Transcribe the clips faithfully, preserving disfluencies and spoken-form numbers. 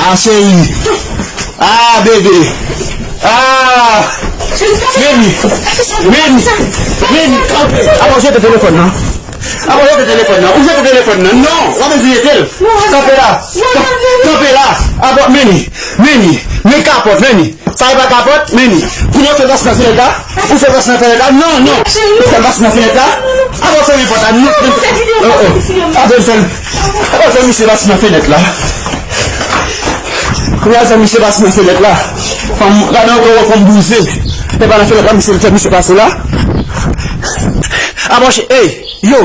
Ah, cheri. Ah, bebe. Ah. Meni. Meni. Meni. Apa w jete telefòn nan? Apa w jete telefòn nan? Ou jete telefòn nan? Non. W ap bezwen jete l. Kanpe la. Kanpe la. Apa, Meni. Meni. Men kapòt, Meni. Sa e pa kapòt, Meni. Pou nou fè bas nan fenèt la. Ou fè bas nan fenèt la? Non, non. Ou fè bas nan fenèt la? Apa w fèmen pòt la? Non, non. Oh, oh. Apa w fè, apa w fè misye bas nan fenèt la? Kounye a fè misye pase nan fenèt la. Fanm, gade ankò wè fanm bouze. Te pa nan fenèt la, misye, fè misye pase la. Abòche, ey, yo,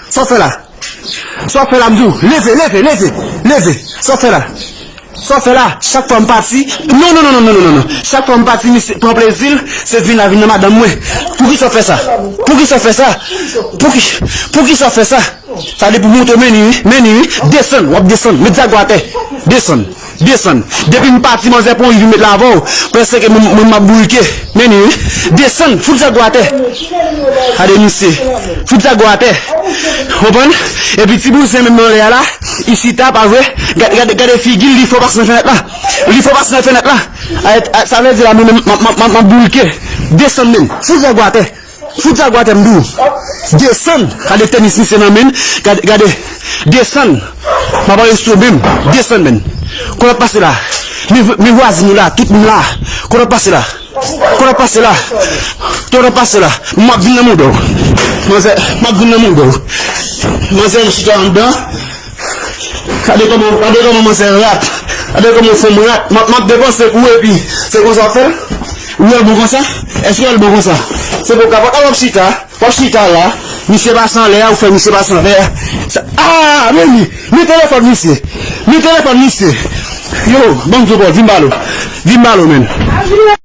sa w fè la? Sa w fè la, m di w? Leve, leve, leve, leve. Sa w fè la? Sa w fè la? Chak fwa m pati, non, non, non. Chak fwa m pati, misye pran plezi l, se vin la, vin nan madanm mwen. Poukisa w fè sa? Poukisa w fè sa? Pouki, poukisa w fè sa? Sa depi w monte, Meni, wi, Meni, wi. Desann, w ap desann. Met zago atè. Desann, desann. Depi m pati, manzè pon rive met la avè w. Panse ke mwen, mwen m ap bourike. Meni, wi. Desann, fout zago atè. Gade misye. Fout zago atè. Konprann? Epi ti bouzen menm nan lè a la, li chita, pa vre? Gade, gade, gade figi l, li fò pase nan fenèt la. Li fò pase nan fenèt la. A, a, sa vle di la, mwen menm, m ap, m ap, m ap, m ap bourike. Desann menm. Fout zago atè. Fout zago atè m di w. Desann. Gade tenis misye nan men. Gade, gade. Desann. M ap anrejistre menm. Desann menm. Kote w ap pase la? Men, men vwazin ou la, tout moun la. Kote w ap pase la? Kote w ap pase la? Kote w ap pase la? M ap vin nan mouda w. Manzè, m ap vin nan mouda w. Manzè, m chita anndan. Gade kòman, gade kòman manzè rat. Gade kòman fanm rat. M ap, m ap depanse pou ou epi se konsa w ap fè l? Ou wè l bon konsa? Èske w wè l bon konsa? Se pou kapòt. A, w ap chita. W ap chita la. Misye pase anlè a, ou fè misye pase anlè a. Sa, ah, men li. Men telefòn misye. Men telefòn misye. Yo, ban m di w, vin ba l ou. Vin ba l ou, menn.